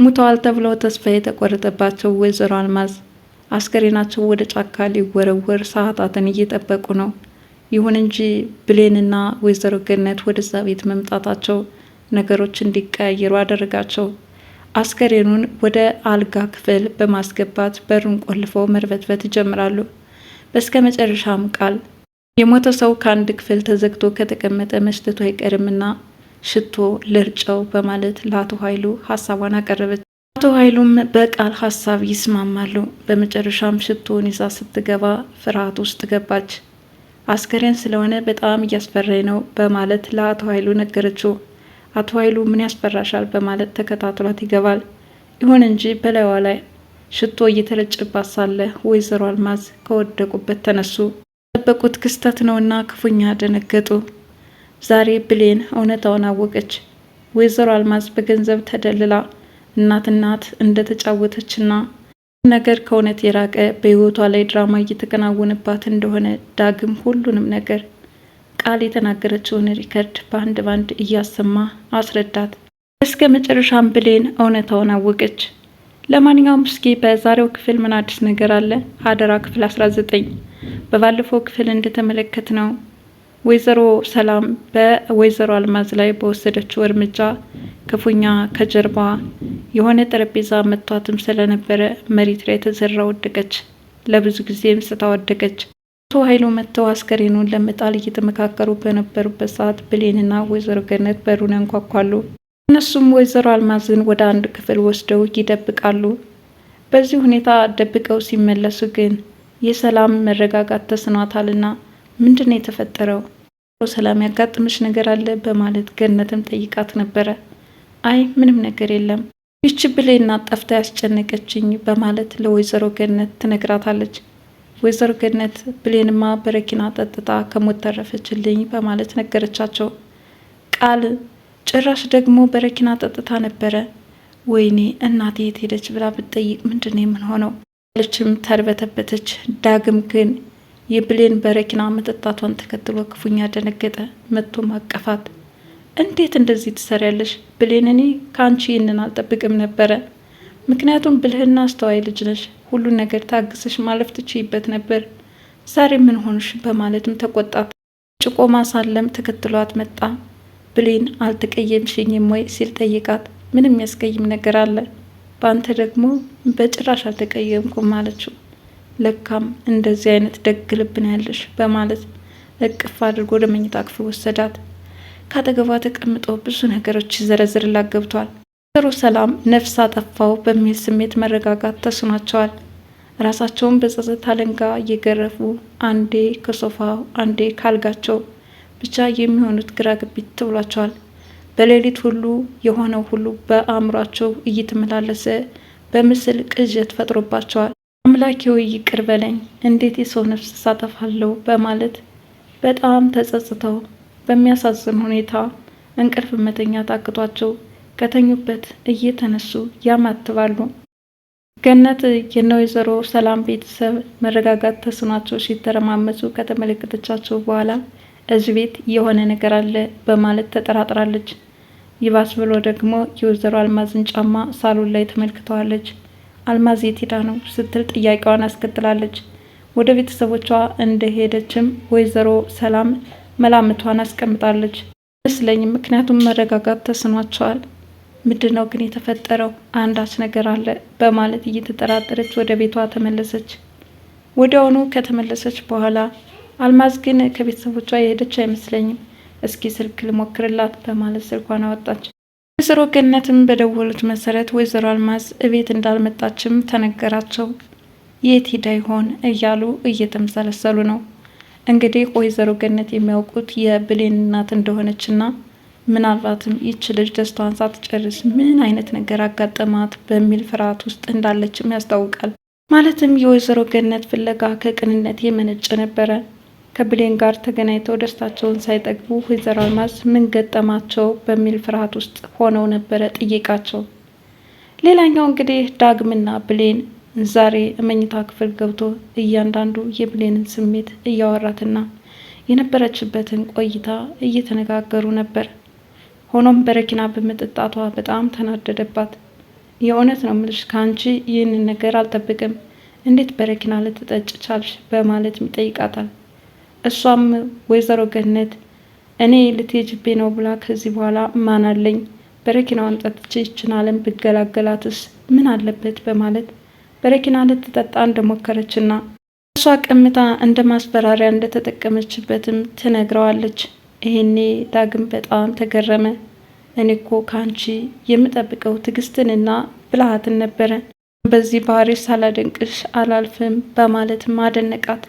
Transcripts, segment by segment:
ሙተዋል ተብለው ተስፋ የተቆረጠባቸው ወይዘሮ አልማዝ አስከሬናቸው ወደ ጫካ ሊወረወር ሰዓታትን እየጠበቁ ነው። ይሁን እንጂ ብሌንና ወይዘሮ ገነት ወደዛ ቤት መምጣታቸው ነገሮች እንዲቀያየሩ አደረጋቸው። አስከሬኑን ወደ አልጋ ክፍል በማስገባት በሩን ቆልፈው መርበትበት ይጀምራሉ። በስከ መጨረሻም ቃል የሞተ ሰው ከአንድ ክፍል ተዘግቶ ከተቀመጠ መሽተቱ አይቀርምና ሽቶ ልርጨው በማለት ለአቶ ኃይሉ ሀሳቧን አቀረበች። አቶ ኃይሉም በቃል ሀሳብ ይስማማሉ። በመጨረሻም ሽቶውን ይዛ ስትገባ ፍርሃት ውስጥ ገባች። አስከሬን ስለሆነ በጣም እያስፈራኝ ነው በማለት ለአቶ ኃይሉ ነገረችው። አቶ ኃይሉ ምን ያስፈራሻል በማለት ተከታትሏት ይገባል። ይሁን እንጂ በላይዋ ላይ ሽቶ እየተረጨባት ሳለ ወይዘሮ አልማዝ ከወደቁበት ተነሱ። የጠበቁት ክስተት ነውና ክፉኛ ደነገጡ። ዛሬ ብሌን እውነታውን አወቀች። ወይዘሮ አልማዝ በገንዘብ ተደልላ እናት እናት እንደተጫወተችና ነገር ከእውነት የራቀ በህይወቷ ላይ ድራማ እየተከናወነባት እንደሆነ ዳግም ሁሉንም ነገር ቃል የተናገረችውን record በአንድ ባንድ እያሰማ አስረዳት። እስከ መጨረሻም ብሌን እውነታውን አወቀች። ለማንኛውም እስኪ በዛሬው ክፍል ምን አዲስ ነገር አለ? አደራ ክፍል 19 በባለፈው ክፍል እንደተመለከት ነው ወይዘሮ ሰላም በወይዘሮ አልማዝ ላይ በወሰደችው እርምጃ ክፉኛ ከጀርባ የሆነ ጠረጴዛ መቷትም ስለነበረ መሬት ላይ ተዘራ ወደቀች። ለብዙ ጊዜም ስታ ወደቀች። አቶ ኃይሉ መጥተው አስከሬኑን ለመጣል እየተመካከሩ በነበሩበት ሰዓት ብሌንና ወይዘሮ ገነት በሩን ያንኳኳሉ። እነሱም ወይዘሮ አልማዝን ወደ አንድ ክፍል ወስደው ይደብቃሉ። በዚህ ሁኔታ ደብቀው ሲመለሱ ግን የሰላም መረጋጋት ተስኗታልና ምንድን ነው የተፈጠረው? ሰላም ያጋጥምሽ ነገር አለ በማለት ገነትም ጠይቃት ነበረ። አይ ምንም ነገር የለም ይቺ ብሌና ጠፍታ ያስጨነቀችኝ በማለት ለወይዘሮ ገነት ትነግራታለች። ወይዘሮ ገነት ብሌንማ በረኪና ጠጥታ ከሞት ተረፈችልኝ በማለት ነገረቻቸው። ቃል ጭራሽ ደግሞ በረኪና ጠጥታ ነበረ። ወይኔ እናቴ የት ሄደች ብላ ብትጠይቅ ምንድን ነው የምንሆነው? ልችም ተርበተበተች። ዳግም ግን የብሌን በረኪና መጠጣቷን ተከትሎ ክፉኛ ደነገጠ። መጥቶ ማቀፋት። እንዴት እንደዚህ ትሰሪያለሽ ብሌን? እኔ ከአንቺ ይህንን አልጠብቅም ነበረ። ምክንያቱም ብልህና አስተዋይ ልጅ ነሽ። ሁሉን ነገር ታግሰሽ ማለፍ ትችይበት ነበር። ዛሬ ምን ሆንሽ? በማለትም ተቆጣት። ጭቆማ ሳለም ተከትሏት መጣ። ብሌን አልተቀየምሽኝም ወይ ሲል ጠይቃት፣ ምንም የሚያስቀይም ነገር አለ? በአንተ ደግሞ በጭራሽ አልተቀየምኩም አለችው። ለካም እንደዚህ አይነት ደግ ልብ ነው ያለሽ በማለት እቅፍ አድርጎ ወደ መኝታ ክፍል ወሰዳት። ከአጠገቧ ተቀምጦ ብዙ ነገሮች ይዘረዝርላት ገብቷል። ወይዘሮ ሰላም ነፍስ አጠፋው በሚል ስሜት መረጋጋት ተስኗቸዋል። ራሳቸውን በጸጸት አለንጋ እየገረፉ አንዴ ከሶፋው አንዴ ካልጋቸው ብቻ የሚሆኑት ግራ ግቢት ብሏቸዋል። በሌሊት ሁሉ የሆነው ሁሉ በአእምሯቸው እየተመላለሰ በምስል ቅዠት ፈጥሮባቸዋል። አምላኬ ሆይ ይቅር በለኝ፣ እንዴት የሰው ነፍስ ሳጠፋለሁ በማለት በጣም ተጸጽተው በሚያሳዝን ሁኔታ እንቅልፍ መተኛት አቅቷቸው ከተኙበት እየተነሱ ያማትባሉ። ገነት የነ ወይዘሮ ሰላም ቤተሰብ መረጋጋት ተስኗቸው ሲተረማመሱ ከተመለከተቻቸው በኋላ እዚህ ቤት የሆነ ነገር አለ በማለት ተጠራጥራለች። ይባስ ብሎ ደግሞ የወይዘሮ አልማዝን ጫማ ሳሎን ላይ ተመልክተዋለች። አልማዝ የት ሄዳ ነው ስትል ጥያቄዋን አስከትላለች። ወደ ቤተሰቦቿ እንደሄደችም ወይዘሮ ሰላም መላምቷን አስቀምጣለች። አይመስለኝም፣ ምክንያቱም መረጋጋት ተስኗቸዋል። ምንድን ነው ግን የተፈጠረው? አንዳች ነገር አለ በማለት እየተጠራጠረች ወደ ቤቷ ተመለሰች። ወዲያውኑ ከተመለሰች በኋላ አልማዝ ግን ከቤተሰቦቿ የሄደች አይመስለኝም፣ እስኪ ስልክ ልሞክርላት በማለት ስልኳን አወጣች። ወይዘሮ ገነትም በደወሉት መሰረት ወይዘሮ አልማዝ እቤት እንዳልመጣችም ተነገራቸው። የት ሄዳ ይሆን እያሉ እየተምሰለሰሉ ነው። እንግዲህ ወይዘሮ ገነት የሚያውቁት የብሌን እናት እንደሆነችና ምናልባትም ይች ልጅ ደስታዋን ሳትጨርስ ምን አይነት ነገር አጋጠማት በሚል ፍርሃት ውስጥ እንዳለችም ያስታውቃል። ማለትም የወይዘሮ ገነት ፍለጋ ከቅንነት የመነጨ ነበረ። ከብሌን ጋር ተገናኝተው ደስታቸውን ሳይጠግቡ ወይዘሮ አልማዝ ምን ገጠማቸው በሚል ፍርሃት ውስጥ ሆነው ነበረ ጥይቃቸው። ሌላኛው እንግዲህ ዳግምና ብሌን ዛሬ መኝታ ክፍል ገብቶ እያንዳንዱ የብሌንን ስሜት እያወራትና የነበረችበትን ቆይታ እየተነጋገሩ ነበር። ሆኖም በረኪና በመጠጣቷ በጣም ተናደደባት። የእውነት ነው ምልሽ ከአንቺ ይህንን ነገር አልጠብቅም፣ እንዴት በረኪና ልትጠጭ ቻልሽ? በማለትም ይጠይቃታል። እሷም ወይዘሮ ገነት እኔ ልትሄጂብኝ ነው ብላ ከዚህ በኋላ ማን አለኝ በረኪናዋን ጠጥቼ ይችን ዓለም ብገላገላትስ ምን አለበት በማለት በረኪና ልትጠጣ እንደሞከረችና እሷ ቀምታ እንደ ማስፈራሪያ እንደተጠቀመችበትም ትነግረዋለች። ይሄኔ ዳግም በጣም ተገረመ። እኔ እኮ ከአንቺ የምጠብቀው ትዕግስትንና ብልሃትን ነበረ፣ በዚህ ባህሪ ሳላደንቅሽ አላልፍም በማለትም አደነቃት።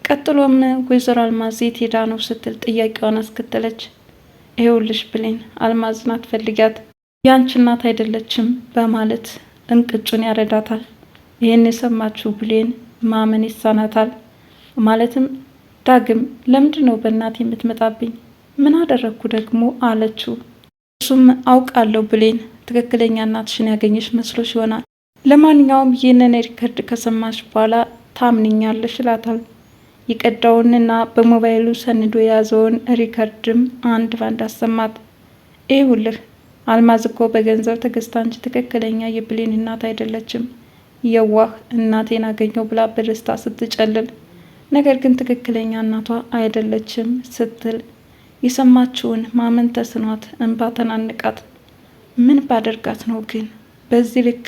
ቀጥሎም ወይዘሮ አልማዝ የት ሄዳ ነው ስትል ጥያቄዋን አስከተለች። ይኸውልሽ ብሌን አልማዝን አትፈልጊያት፣ ያንቺ እናት አይደለችም በማለት እንቅጩን ያረዳታል። ይህን የሰማችው ብሌን ማመን ይሳናታል። ማለትም ዳግም ለምንድን ነው በእናት የምትመጣብኝ? ምን አደረግኩ ደግሞ አለችው። እሱም አውቃለሁ ብሌን ትክክለኛ እናትሽን ያገኘሽ መስሎሽ ይሆናል። ለማንኛውም ይህንን record ከሰማሽ በኋላ ታምንኛለሽ ይላታል። የቀዳውንና በሞባይሉ ሰንዶ የያዘውን record ም አንድ ባንድ አሰማት። ይኸውልህ አልማዝ እኮ በገንዘብ ተገዝታ እንጂ ትክክለኛ የብሌን እናት አይደለችም። የዋህ እናቴን አገኘው ብላ በደስታ ስትጨልል፣ ነገር ግን ትክክለኛ እናቷ አይደለችም ስትል የሰማችውን ማመን ተስኗት እንባ ተናንቃት፣ ምን ባደርጋት ነው ግን በዚህ ልክ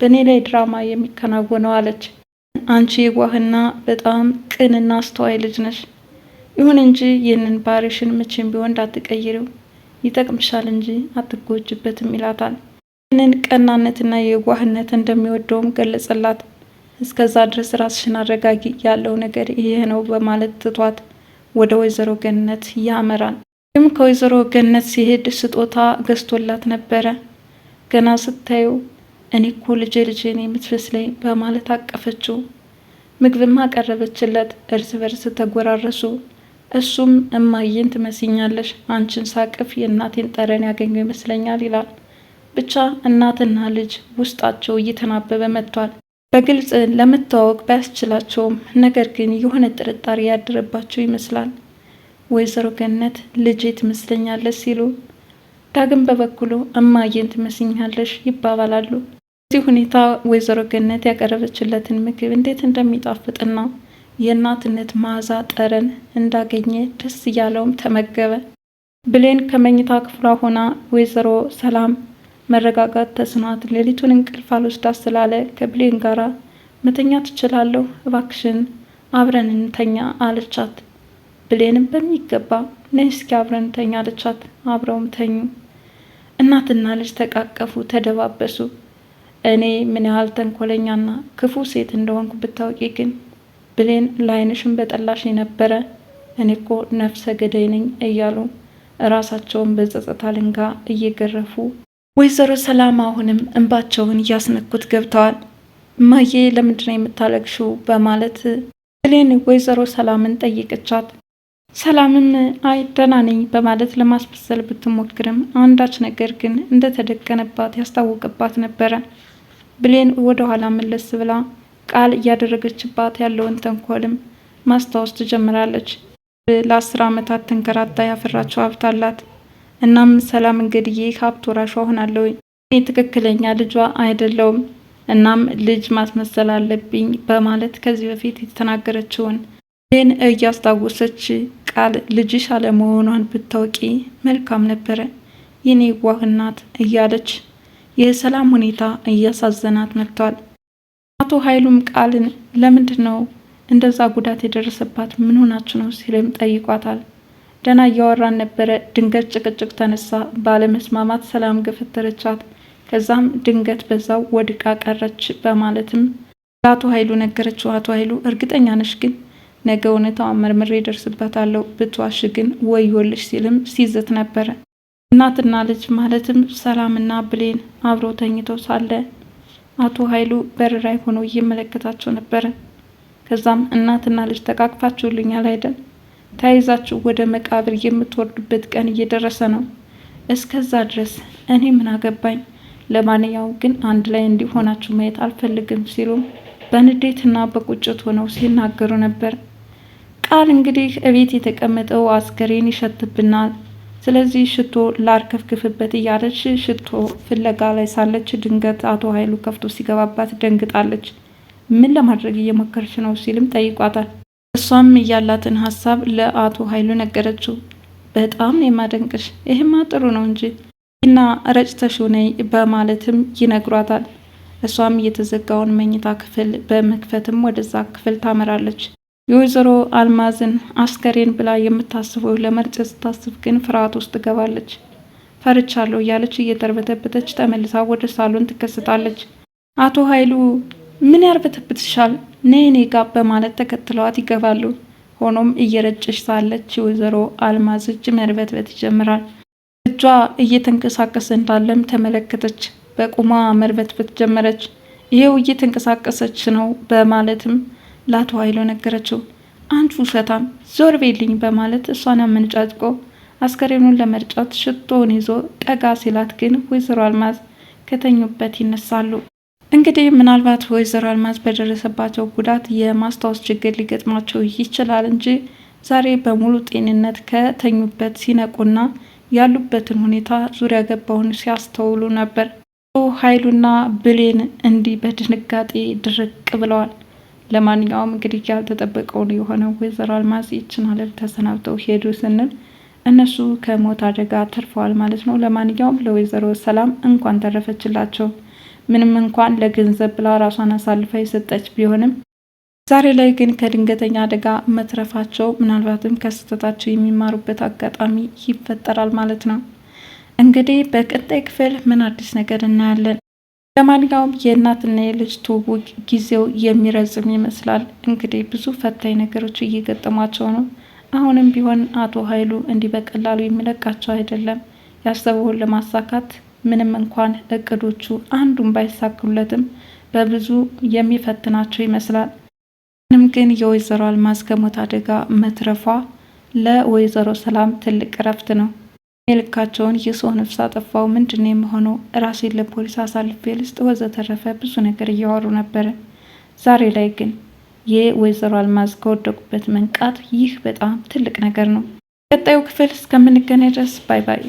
በእኔ ላይ ድራማ የሚከናወነው አለች። አንቺ የዋህና በጣም ቅንና አስተዋይ ልጅ ነሽ። ይሁን እንጂ ይህንን ባህሪሽን መቼም ቢሆን እንዳትቀይሪው ይጠቅምሻል እንጂ አትጎጅበትም ይላታል። ይህንን ቀናነትና የዋህነት እንደሚወደውም ገለጸላት። እስከዛ ድረስ ራስሽን አረጋጊ፣ ያለው ነገር ይሄ ነው በማለት ትቷት ወደ ወይዘሮ ገነት ያመራል። ይህም ከወይዘሮ ገነት ሲሄድ ስጦታ ገዝቶላት ነበረ። ገና ስታዩ እኔ እኮ ልጄ ልጄን የምትመስለኝ በማለት አቀፈችው። ምግብም አቀረበችለት። እርስ በርስ ተጎራረሱ። እሱም እማዬን ትመስኛለሽ፣ አንቺን ሳቅፍ የእናቴን ጠረን ያገኘው ይመስለኛል ይላል። ብቻ እናትና ልጅ ውስጣቸው እየተናበበ መጥቷል። በግልጽ ለመተዋወቅ ባያስችላቸውም ነገር ግን የሆነ ጥርጣሬ ያደረባቸው ይመስላል። ወይዘሮ ገነት ልጄ ትመስለኛለች ሲሉ፣ ዳግም በበኩሉ እማዬን ትመስኛለሽ ይባባላሉ። በዚህ ሁኔታ ወይዘሮ ገነት ያቀረበችለትን ምግብ እንዴት እንደሚጣፍጥና የእናትነት መዓዛ ጠረን እንዳገኘ ደስ እያለውም ተመገበ። ብሌን ከመኝታ ክፍሏ ሆና ወይዘሮ ሰላም መረጋጋት ተስኗት ሌሊቱን እንቅልፍ አልወስዳት ስላለ ከብሌን ጋራ መተኛ ትችላለሁ፣ እባክሽን አብረን እንተኛ አለቻት። ብሌንም በሚገባ ነይ እስኪ አብረን እንተኛ አለቻት። አብረውም ተኙ። እናትና ልጅ ተቃቀፉ፣ ተደባበሱ። እኔ ምን ያህል ተንኮለኛና ክፉ ሴት እንደሆንኩ ብታውቂ ግን ብሌን ላይንሽን በጠላሽ ነበረ። እኔ እኮ ነፍሰ ገዳይ ነኝ እያሉ እራሳቸውን በጸጸት አለንጋ እየገረፉ ወይዘሮ ሰላም አሁንም እንባቸውን እያስነኩት ገብተዋል። እማዬ ለምንድነው የምታለቅሽው? በማለት ብሌን ወይዘሮ ሰላምን ጠይቀቻት። ሰላምም አይ ደህና ነኝ በማለት ለማስመሰል ብትሞክርም አንዳች ነገር ግን እንደተደቀነባት ያስታወቅባት ነበረ። ብሌን ወደ ኋላ መለስ ብላ ቃል እያደረገችባት ያለውን ተንኮልም ማስታወስ ትጀምራለች። ለ10 ዓመታት ተንከራታ ያፈራችው ሀብት አላት። እናም ሰላም እንግዲህ ሀብት ወራሿ ሆናለሁ፣ እኔ ትክክለኛ ልጇ አይደለውም፣ እናም ልጅ ማስመሰል አለብኝ በማለት ከዚህ በፊት የተናገረችውን ይህን እያስታወሰች ቃል ልጅሽ አለመሆኗን ብታውቂ መልካም ነበረ የኔ ዋህ እናት እያለች የሰላም ሁኔታ እያሳዘናት መጥቷል። አቶ ኃይሉም ቃልን ለምንድን ነው እንደዛ ጉዳት የደረሰባት ምን ሆናችሁ ነው ሲልም ጠይቋታል። ደህና እያወራን ነበረ፣ ድንገት ጭቅጭቅ ተነሳ። ባለመስማማት ሰላም ገፈተረቻት። ከዛም ድንገት በዛው ወድቃ ቀረች በማለትም ለአቶ ኃይሉ ነገረችው። አቶ ኃይሉ እርግጠኛ ነሽ ግን ነገ እውነታዋን መርምሬ ደርስበታለሁ፣ ብትዋሽ ግን ወዮልሽ ሲልም ሲዝት ነበረ። እናትና ልጅ ማለትም ሰላምና ብሌን አብሮ ተኝተው ሳለ አቶ ኃይሉ በር ላይ ሆኖ እየመለከታቸው ነበረ። ከዛም እናትና ልጅ ተቃቅፋችሁልኛል አይደል? ተያይዛችሁ ወደ መቃብር የምትወርዱበት ቀን እየደረሰ ነው። እስከዛ ድረስ እኔ ምን አገባኝ? ለማንኛውም ግን አንድ ላይ እንዲሆናችሁ ማየት አልፈልግም ሲሉም በንዴትና በቁጭት ሆነው ሲናገሩ ነበር። ቃል እንግዲህ እቤት የተቀመጠው አስከሬን ይሸትብናል፣ ስለዚህ ሽቶ ላርከፍክፍበት እያለች ሽቶ ፍለጋ ላይ ሳለች ድንገት አቶ ኃይሉ ከፍቶ ሲገባባት ደንግጣለች። ምን ለማድረግ እየሞከረች ነው ሲልም ጠይቋታል። እሷም እያላትን ሀሳብ ለአቶ ኃይሉ ነገረችው። በጣም ነው የማደንቅሽ፣ ይህማ ጥሩ ነው እንጂ እና ረጭተሽው ነይ በማለትም ይነግሯታል። እሷም የተዘጋውን መኝታ ክፍል በመክፈትም ወደዛ ክፍል ታመራለች። የወይዘሮ አልማዝን አስከሬን ብላ የምታስበው ለመርጨት ስታስብ ግን ፍርሃት ውስጥ ትገባለች። ፈርቻለሁ እያለች እየተርበተበተች ተመልሳ ወደ ሳሎን ትከሰታለች። አቶ ኃይሉ ምን ያርበተብትሻል? ነይ እኔ ጋ በማለት ተከትለዋት ይገባሉ። ሆኖም እየረጨች ሳለች የወይዘሮ አልማዝ እጅ መርበትበት ይጀምራል። እጇ እየተንቀሳቀሰ እንዳለም ተመለከተች። በቁሟ መርበትበት ጀመረች። ይሄው እየተንቀሳቀሰች ነው በማለትም ለአቶ ኃይሉ ነገረችው። አንቺ ውሸታም ዞር ቤልኝ በማለት እሷን አመንጫጭቆ አስከሬኑን ለመርጨት ሽቶውን ይዞ ጠጋ ሲላት ግን ወይዘሮ አልማዝ ከተኙበት ይነሳሉ። እንግዲህ ምናልባት ወይዘሮ አልማዝ በደረሰባቸው ጉዳት የማስታወስ ችግር ሊገጥማቸው ይችላል እንጂ ዛሬ በሙሉ ጤንነት ከተኙበት ሲነቁና ያሉበትን ሁኔታ ዙሪያ ገባውን ሲያስተውሉ ነበር። ኃይሉና ብሌን እንዲህ በድንጋጤ ድርቅ ብለዋል። ለማንኛውም እንግዲህ ያልተጠበቀውን የሆነው ወይዘሮ አልማዝ ይችን ዓለም ተሰናብተው ሄዱ ስንል እነሱ ከሞት አደጋ ተርፈዋል ማለት ነው። ለማንኛውም ለወይዘሮ ሰላም እንኳን ተረፈችላቸው። ምንም እንኳን ለገንዘብ ብላ ራሷን አሳልፋ የሰጠች ቢሆንም ዛሬ ላይ ግን ከድንገተኛ አደጋ መትረፋቸው ምናልባትም ከስህተታቸው የሚማሩበት አጋጣሚ ይፈጠራል ማለት ነው። እንግዲህ በቀጣይ ክፍል ምን አዲስ ነገር እናያለን? ለማንኛውም የእናትና የልጅ ትውውቅ ጊዜው የሚረዝም ይመስላል። እንግዲህ ብዙ ፈታኝ ነገሮች እየገጠሟቸው ነው። አሁንም ቢሆን አቶ ኃይሉ እንዲህ በቀላሉ የሚለቃቸው አይደለም። ያሰበውን ለማሳካት ምንም እንኳን እቅዶቹ አንዱን ባይሳኩለትም በብዙ የሚፈትናቸው ይመስላል። ምንም ግን የወይዘሮ አልማዝ ከሞት አደጋ መትረፏ ለወይዘሮ ሰላም ትልቅ እረፍት ነው። የልካቸውን የሰው ነፍስ አጠፋው፣ ምንድን ነው የምሆነው፣ ራሴን ለፖሊስ አሳልፌ ልስጥ፣ ወዘተረፈ ብዙ ነገር እያወሩ ነበረ። ዛሬ ላይ ግን የወይዘሮ አልማዝ ከወደቁበት መንቃት ይህ በጣም ትልቅ ነገር ነው። ቀጣዩ ክፍል እስከምንገናኝ ድረስ bye bye።